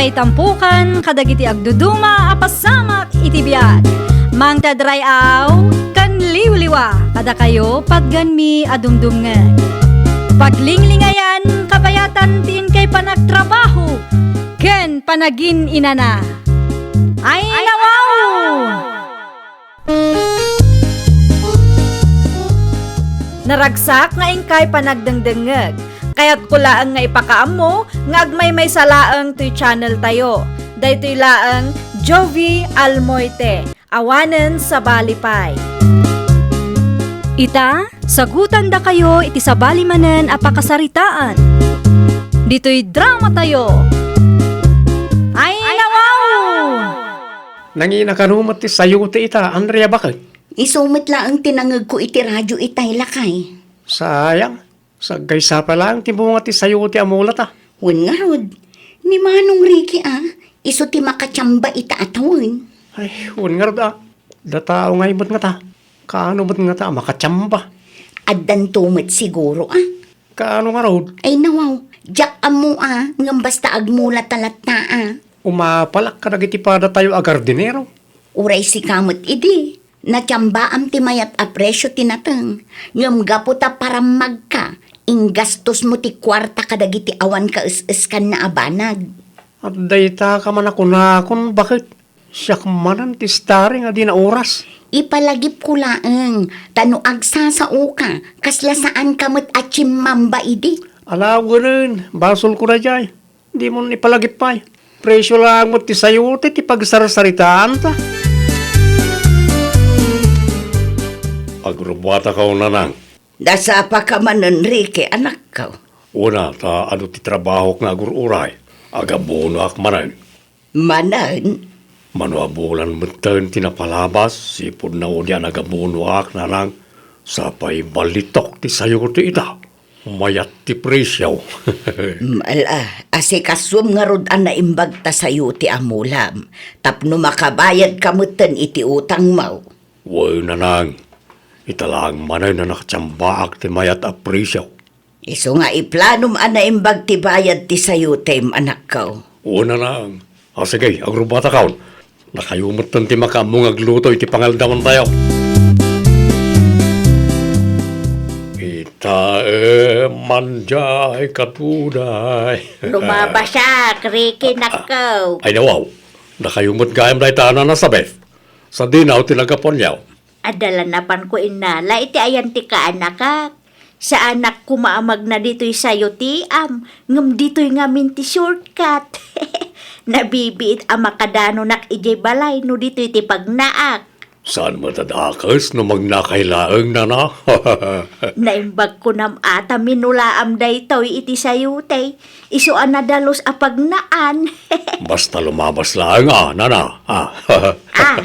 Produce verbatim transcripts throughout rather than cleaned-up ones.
Itampukan kadagiti agduduma a pasamak iti biag. Mangted ray-aw ken liwliwa kadakayo patgenmi a dumdumngeg. Paglinglingayan, kabayatan ti inkay panagtrabaho ken panagin-inana. Ay, nawaw! Naragsak nga inkay panagdengdengngeg. Kayatko laeng nga ipakaammo nga agmaymaysa laeng toy channel tayo. Daytoy laeng Jovi Almoite, awanen sabali pay. Ita, sagutandakayo iti sabali manen a pakasaritaan. Ditoy drama tayo. Ay, nawaw! Nangina kano met ti sayote ita, Andrea, baket? Isu met laeng ti nangngegko iti radio itay, lakay. Sayang, sagkaysa pay laeng ti bunga ti sayote a mulata. Wen ngarud, ni Manong Ricky a, isu ti makatiamba ita a tawen. Ay, wen ngarud a, da tao ngay met ngata. Kaano met ngata a makatiamba? Addanto met siguro a. Kaano ngarud? Ay nawaw, diak ammo a, ngem basta agmulata latta a. Umapalak kadagiti padatayo a gardinero. Uray sika met idi, natiambaam ti mayat a presio ti nateng, ngem gapu ta parammagka, inggastosmo ti kuarta kadagiti awan kaes-eskanna a banag. Adda ita ka man a kunakon, baket? Siak manen ti starring a di nauras. Ipalagipko laeng, ta no agsasaoka, kasla saanka met a timmamba idi. Alaw genen, basolko daydiay. Dimon ipalagip pay. Presio laeng met ti sayote ti pagsarsaritaanta. Agrubbuatakaw, nanang. Nasapaka manen, Ricky, anakko. Una, ta adu ti trabahok nga agur-uray. Agabonoak manen. Manen? Mano a bulan metten ti napalabas, sipud naudi a nagabonoak, nanang, sapay ballitok ti sayote ita. Mayat ti presio. Ala, asikasuem ngarud a naimbag ta sayote a mulam, tapno makabayadka metten iti utangmo. Wen, nanang, ita laeng manen a nakatiambaak ti mayat a presio. Isu nga iplanom a naimbag ti bayad ti sayotem, anakko. Wen, nanang. A, sige, agrubbuatakaw. Dakayo metten ti makaammo nga agluto iti pangaldawantayo. Ita, eh, mandiay, katuday. Lumabasak, Ricky, nakko. Ay, nawaw. Dakayo met gayam dayta, Nana Sabeth. Sadinaw ti naggapuanyo. Adda la napanko innala iti ayan ti kaanakak. Saanak koma a magna ditoy sayoteam, ngem ditoy ngamin ti shortcut. Nabibiit a makadanonak idiay balay no ditoy ti pagnaak. Saan met a dakes no magnakay laeng, nana? Naimbag kunam a ta minulaam daytoy iti sayote. Isu a nadalus a pagnaan. Basta lumabas laeng a, nana. Ah. Ah,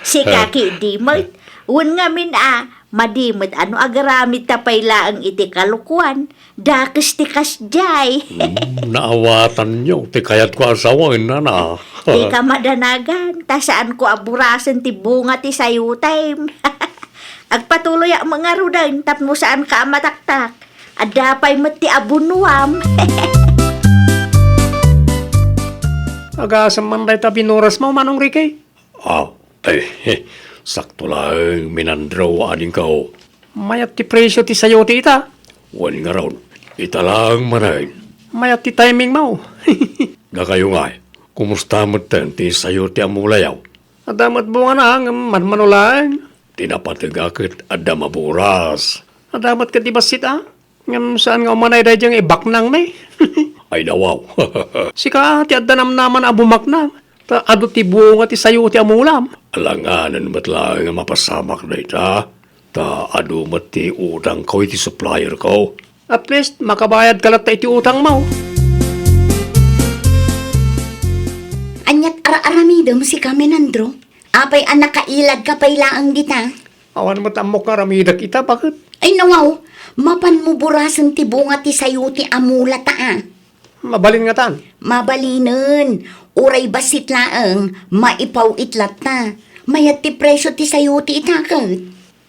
sika ketdi met. Wen ngamin a, madi met a no agaramidta pay laeng iti kalokuan, dakes ti kasdiay. Hmm, naawatanyo ti kayatko a sawen, nana. Dika madanagan, ta saanko a burasen ti bunga ti sayotem. Agpatuloyak met ngaruden tapno saanka a mataktak. Adda pay met ti abonoam. Agasem man dayta binuras mo, Manong Ricky? Ah, eh, sakto laeng, Minandro, adingko. Mayat ti presyo ti sayote ita. Wen ngarud, ita laeng manen. Mayat ti timing mo. Dakayo ngay, kumusta metten ti sayote a mulayo? Adda met bungana, ngem manmano laeng. Ti napateg a ket adda maburas. Adda met ket ti bassit a, ngem saan nga umanay daydiay nga ibaknangmi. Ay, nawaw. Sika ti adda namnaman a bumaknang, ta adu ti bunga ti sayote a mulam. Alanganen met laeng a mapasamak dayta, ta adu met ti utangko iti supplierko. At least, makabayadka latta iti utangmo. Aniat ar-aramidem, sika, Menandro? Apay a nakailadka pay laeng dita? Awan met ammok nga aramidek ita, baket? Ay, nawaw, mapanmo burasen ti bunga ti sayote a mulata a. Mabalin ngatan? Mabalinen. Uray bassit laeng, maipaw-it latta. Mayat ti presyo ti sayote ita ket.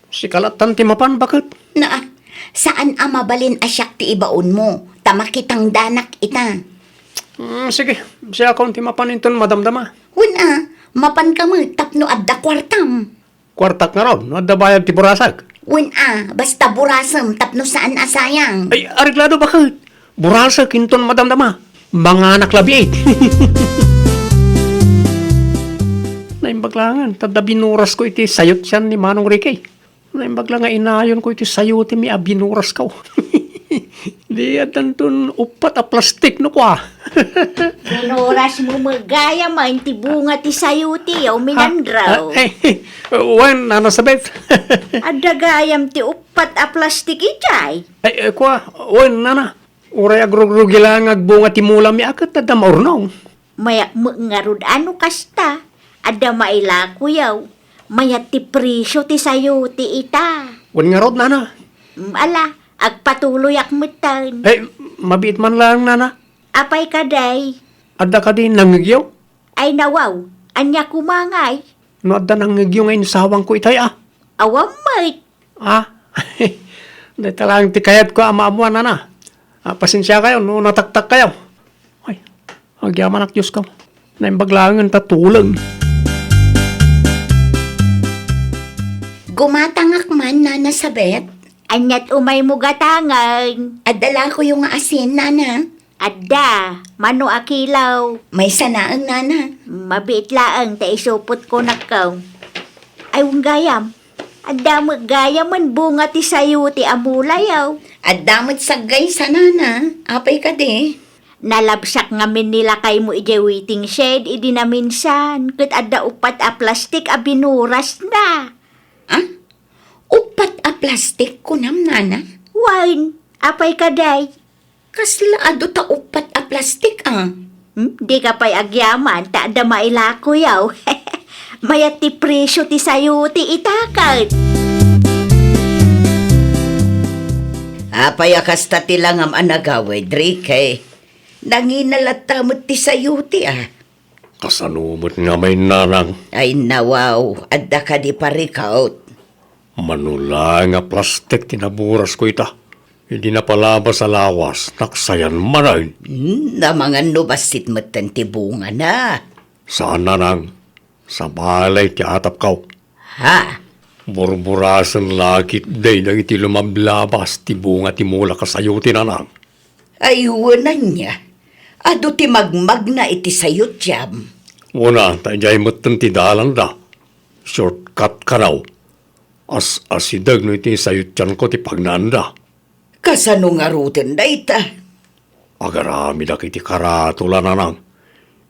Sika lattan ti mapan, baket? Naa, saan a mabalin a siak ti ibaonmo, ta makitangdanak ita. Mm, sige, siakon ti mapan inton madamdama. Wen a, mapanka met tapno adda kuartam. Kuartak ngarud, no adda bayad ti burasek. Wen a, basta burasem tapno saan a sayang. Ay, areglado baket. Burasek inton madamdama. Manganak labiit. Naimbag laengen, ta adda binurasko iti sayotian ni Manong Ricky. Naimbag la nga inayonko iti sayotim a binurasko. Di addanton uppat a plastik no kua. Binurasmo met gayam ti bunga ti sayotiyo, Minandraw. Ah, eh, wen, Nana Sabet. Adda gayam ti uppat a plastik idiay. Ay, eh, kua, wen, Nana. Uray agrugrugi laeng nga agbunga ti mulami a ket adda maurnong. Mayak met ngarud a no kasta, adda mailakoyaw. Mayat ti presio ti sayote ita. Wen ngarud, Nana. Mm, ala, agpatuloyak metten. Eh, mabiit man laeng, Nana. Apay kadi? Adda kadi nangngegyo? Ay, nawaw, ania koma ngay? No adda nangngegyo nga insawangko itay a. Awan met. Ah, dayta laeng ti kayatko a maammoan, Nana. Ah, pasensiakayo no nataktakkayo. Ay, agyamanak, Diosko. Naimbag laengen ta tuleng. Gumatangak man, Nana Sabet. Aniat umaymo gatangen? Adda lakoyo nga asin, Nana. Adda, mano a kilaw? Maysa laeng, Nana. Mabiit laeng ta isupotko nakkaw. Ay, wen gayam. Adda met gayamen bunga ti sayote a mulayaw. Adda met saggaysa, Nana. Apay kadi? Nalabsak ngamin ni lakaymo idiay waiting shed idi naminsan, ket adda uppat a plastik a binurasna. Ah? Uppat a plastik, kunam, Nana? Wen, apay kadi? Kasla adu ta uppat a plastik a? Hmm? Dika pay agyaman ta adda mailakoyaw. Mayat ti presio ti sayote ita ket. Apay a kasta ti langam a nagawid, Ricky? Nangina latta met ti sayote a. Kasano met ngamin, Nanang? Ay, nawaw, adda kadi parikaw? Mano laeng a plastik ti naburasko ita. Idi napalabas a lawas, naksayan manen. Hmm, amangan no bassit metten ti bungana. Saan, Nanang. Sabali ti atapko. Ha? Burburasen la ketdi dagiti lumablabas ti bunga ti mulak a sayote, Nanang. Ay, wen ania. Adu ti magmagna iti sayotiam. Wen a, ta idiay metten ti dalanda. Shortcut kano. As-asideg no iti sayotianko ti pagnaanda. Kasano ngaruden dayta? Agaramidak iti karatula, Nanang.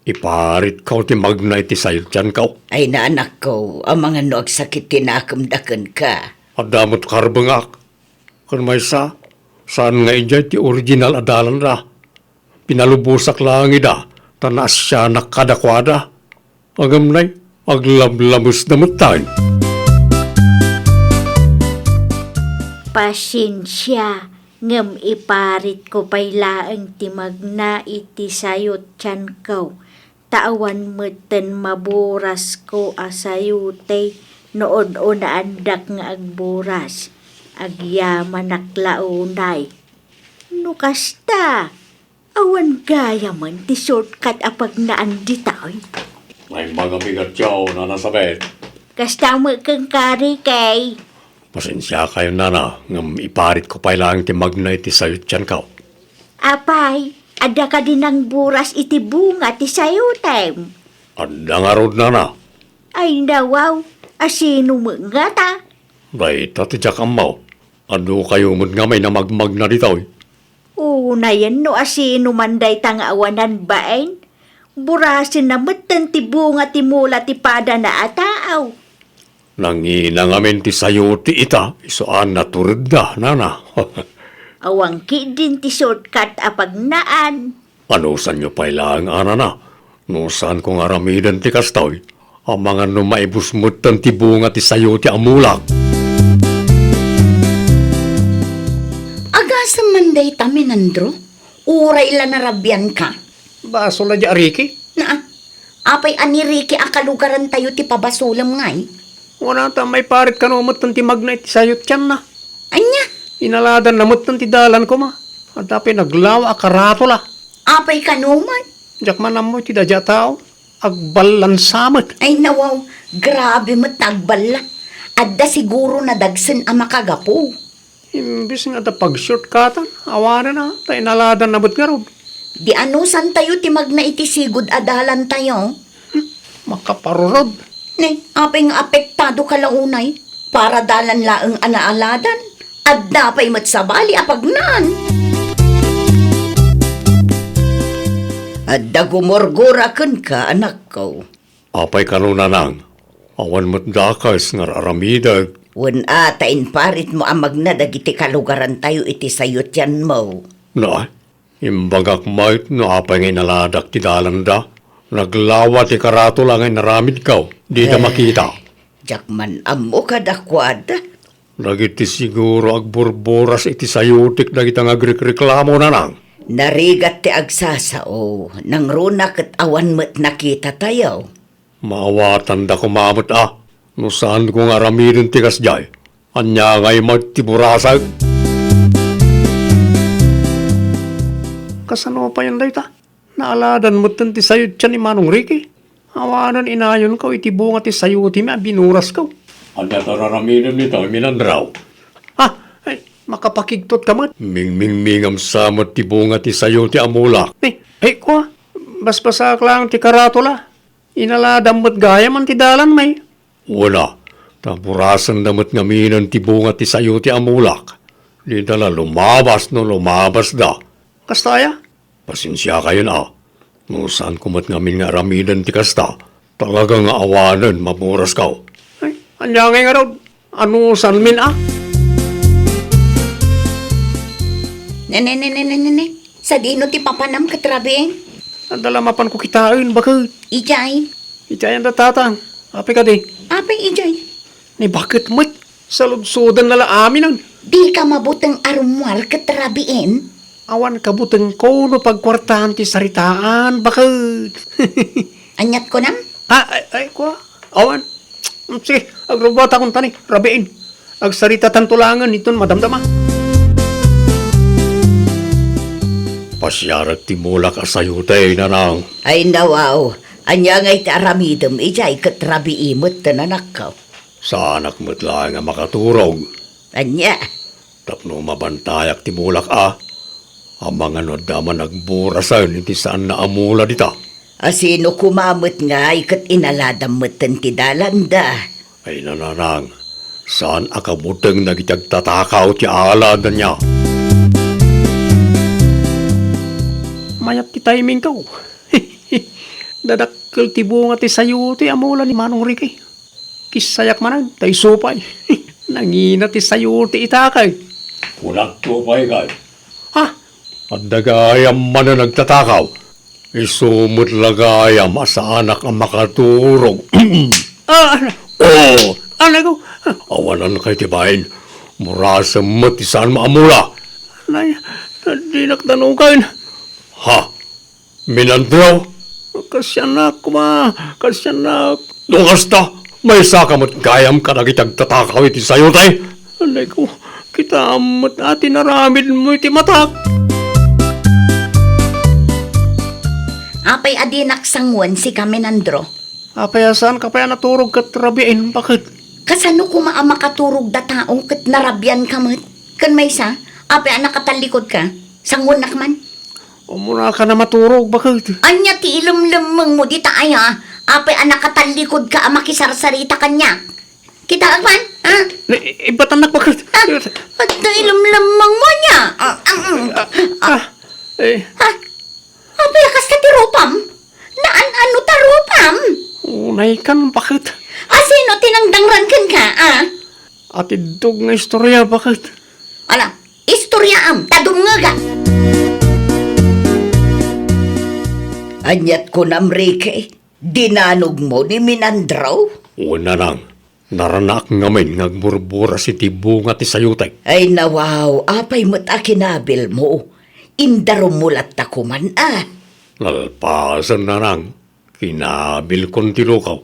Iparitko ti magna iti sayotianko. Ay, naanakko, amangan no agsakit ti nakemda kenka. Adda met karbengak. Ken maysa, saan nga idiay ti original a dalanda. Pinalubosak laeng ida, ta naasianak kadakuada. Ngem nay, aglablabesda metten. Pasensia, ngem iparitko pay laeng ti magna iti sayotianko, ta awan metten maburasko a sayote no un-unaandak nga agburas. Agyamanak la unay. No kasta, awan gayamen ti shortcut a pagnaan ditoy. Naimbag a bigatyo, Nana Sabet. Kasta met kenka, Ricky. Pasensiakayo, Nana, ngem iparitko pay laeng ti magna iti sayotianko. Apay, adda kadi nangburas iti bunga ti sayotem? Adda ngarud, Nana. Ay, nawaw, asino met ngata? Dayta ti diak ammo. Adukayo met ngamin a magmagna ditoy. Unayen no asino man dayta nga awanan bain. Burasenna metten ti bunga ti mula ti padana a taaw. Nangina ngamin ti sayote ita, isu a naturedda, Nana. Awan ketdin ti shortcut a pagnaan. Anusanyo pay laeng a, Nana, no saanko nga aramiden ti kastoy, amangan no maibus metten ti bunga ti sayote a mulak. Agasem man dayta, Minandro? Uray la narabianka. Basol a di a Ricky? Naa, apay a ni Ricky a kalugarantayo ti pabasolem ngay? Wen a, ta maiparit kano metten ti magna iti sayotianna. Ania? Inaladanna metten ti dalan koma. Adda pay naglawa a karatula. Apay kano man? Diak man ammo iti daydiay a tao. Agballansa met. Ay, nawaw, grabe met ta agballa. Adda siguro nadagsen a makagapu. Imbes nga adda pag-shortcutan, awanen a, ta inaladanna met ngarud. Di anusantayo ti magna iti sigud a dalantayo? Hmm, makaparurod. Ne, apay nga apektado ka la unay? Para dalan laeng a naaladan. Adda pay met sabali a pagnaen. Adda gumurgura kenka, anakko. Apay kano, nanang? Awan met dakes nga ar-aramidek. Wen a, ta imparitmo a magna dagiti kalugarantayo iti sayotianmo. Na, imbagak met no apay nga inaladak ti dalanda. Naglawa ti karatula nga inaramidko. Dida Eh, makita. Diak man ammo kadakuada. Dagiti siguro agburburas iti sayotek dagita nga agrikreklamo, nanang. Narigat ti agsasao, nangruna ket awan met nakitatayo. Maawatanda koma met a, no saanko nga aramiden ti kasdiay. Ania ngay met ti burasek? Kasano payen dayta? Naaladan metten ti sayotian ni Manong Ricky. Awanen inayonko iti bunga ti sayotem a binurasko. Ania ti ar-aramidem ditoy, Minandraw? Ah, ay, makapakigtot ka met. Mingmingmingam sa met ti bunga ti sayote a mulak. Eh, ay, kua, basbasaak laeng ti karatula. Inaladam met gayam ti dalan, may. Wen a, ta burasenda met ngaminen ti bunga ti sayote a mulak. Dida la lumabas no lumabasda. Kasta aya? Pasensiakayon a. No saanko met ngamin nga aramiden ti kasta, talaga nga awanen maburasko. Ay, ania ngay ngarud? Anusanmin a? Ne, ne, ne, ne, ne, ne, ne. Sadino ti papanam ket rabiin? Adda la mapanko kitaen, baket. Idiay? Idiay anda tatang. Apay kadi? Apay idiay? Ni baket met. Saludsodanna la aminen. Dika mabuteng a rummuar ket rabiin? Awan kabutengko no pagkuartaan ti saritaan, baket. Aniat kunam? Ah, ay, ay, kua. Awan. Mm, sige, agrubbuatakon tani, rabiin. Agsaritatanto laengen inton madamdama. Pasiarek ti mulak a sayote, nanang. Ay, nawaw. Ania ngay ti aramidem idiay ket rabii met, anakko? Saanak met laeng a makaturog. Ania? Tapno mabantayak ti mulak a, amangan no adda man agburasen iti saanna a mula dita. A sino koma met ngay ket inaladam metten ti dalanda? Ay, nanang, saan a kabuteng dagiti agtatakaw ti aladanna. Mayat ti timingko. Dadakkel ti bunga ti sayote a mula ni Manong Ricky. Kissayak manen, ta isu pay. Nangina ti sayote ita kay. Kunakto pay kay. Ha? Adda gayam manen agtatakaw. Isu met la gayam a saanak a makaturog. Ah, ano? Oh! Anay ko. Awanan kay ti bain. Murasem met ti saanmo a mula. Anay, dinak danukan. Ha? Minandraw? Kasianak, kuma, kasianak. No kasta, maysaka met gayam kadagiti agtatakaw iti sayote. Anay ko, kitaem met a ti naramidmo iti matak. Apay a dinak sangoen sika, Minandro? Apay a saanka pay a naturog ket rabiin, baket? Kasano koma a makaturog da tao ket narabianka met? Ken maysa, apay a nakatallikudka? Sangoennak man? Umuna ka na maturog, baket. Ania ti ilemlemmengmo dita aya? Apay a nakatallikudka a makisarsarita kaniak? Kitaek man, ha? Ne, ibatannak, baket. Ha? Adda ilemlemmengmo ania? Ah, ah, ah. Ah, eh. Ha? Apay a kasta ti rupam? Naan-ano ta rupam? Unay kan, baket. A sino ti nangdangran kenka, a? Atiddog nga istoria, baket. Ala, istoriaam, ta dumngegak. Aniat kunam, Ricky? Dinanogmo ni Minandro? Wen, nanang. Naranaak ngamin nga agburburas iti bunga ti sayotek. Ay, nawaw, apay met a kinabilmo? Indarummo latta koman, a? Nalpasen, nanang. Kinabilkon ti lukaw.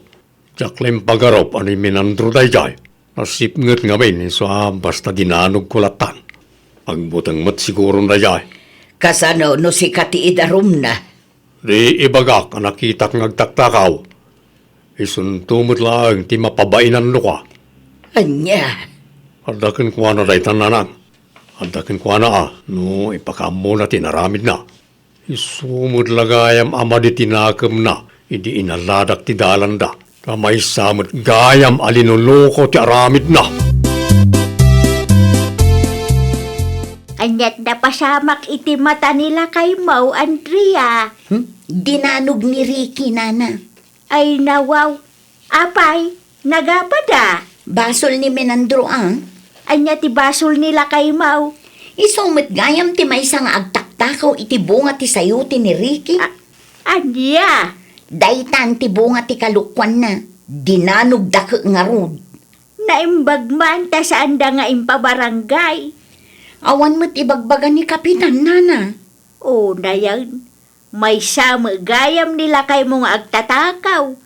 Diak la impagarup a ni Minandro daydiay. Nasipnget ngamin isu a basta dinanogko lattan. Agbuteng met siguron daydiay. Kasano no sika ti idarumna? Di ibagak a nakitak nga agtaktakaw. Isunto met laeng ti mapabainannoka. Ania? Adda kenkuana dayta, nanang. Adda kenkuana a no ipakaammona ti inaramidna. Isu met la gayam a madi ti nakemna idi inaladak ti dalanda. Ta maysa met gayam a linuluko ti aramidna. Ania't napasamak iti mata ni lakaymo, Andrea? Hmm? Dinanog ni Ricky, nana. Ay, nawaw. Apay, nagapada? Basol ni Menandro, a. Ania ti basol ni lakaymo? Isu met gayam ti maysa nga agtaktakaw iti bunga ti sayote ni Ricky. A-, ania? Daytan ti bunga ti kalokuanna. Dinanogda ket ngarud. Naimbag man ta saanda nga impabarangay. Awan met ibagbaga ni Kapitan, nana. O, nayan. Maysa met gayam ni lakaymo nga agtatakaw.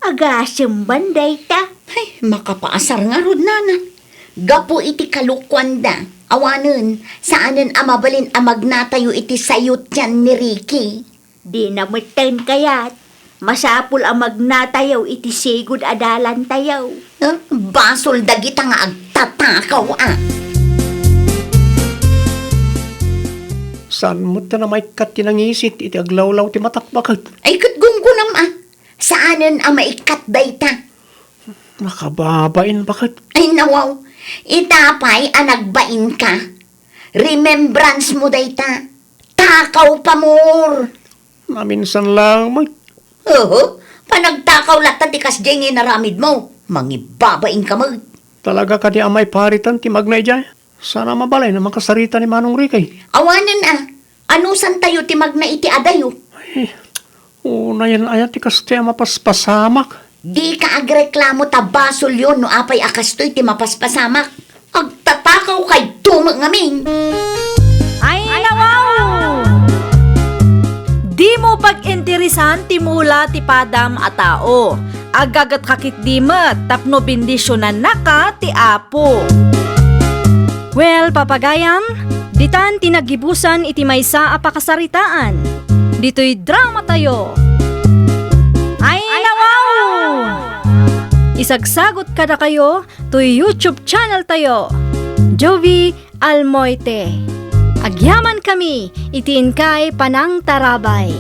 Agasem man dayta. Ay, makapaasar ngarud, nana. Gapu iti kalokuanda, awanen, saanen a mabalin a magnatayo iti sayotean ni Ricky. Dina metten kayat. Masapul a magnatayo iti sigud a dalantayo. Eh, basol dagita nga agtatakaw, a. Saan met a maikkat ti nangisit iti aglawlaw ti matak, baket? Ay, ket gunggonam, a. Saanen a maikkat dayta. Nakababain, baket? Ay, nawaw. Ita pay a nagbainka. Remembrance mo dayta. Takaw, pamor. Naminsan lang, may. Oho, panagtakaw latta ti kasdiay nga inaramidmo. Mangibabainka met. Talaga kadi a maiparitan ti magna idiay? Saan a mabalin a makasarita ni Manong Ricky. Awanen, a. Anusantayo ti magna iti adayo? Ay, unayen aya ti kastoy a mapaspasamak? Dika agreklamo ta basolyo no apay a kastoy ti mapaspasamak. Agtatakaw kayto met ngamin. Ay, nawaw! Dimo pag-interesan ti mula ti padam a tao. Aggagat ka ketdi met tapno bendisionannaka ti Apo. Well, papagayam, ditan ti naggibusan iti maysa a pakasaritaan. Ditoy dramatayo. Ay, nawaw! Isagsagut kadakayo toy YouTube channel tayo, Jovie Almoite. Agyamankami iti inkay panangtarabay.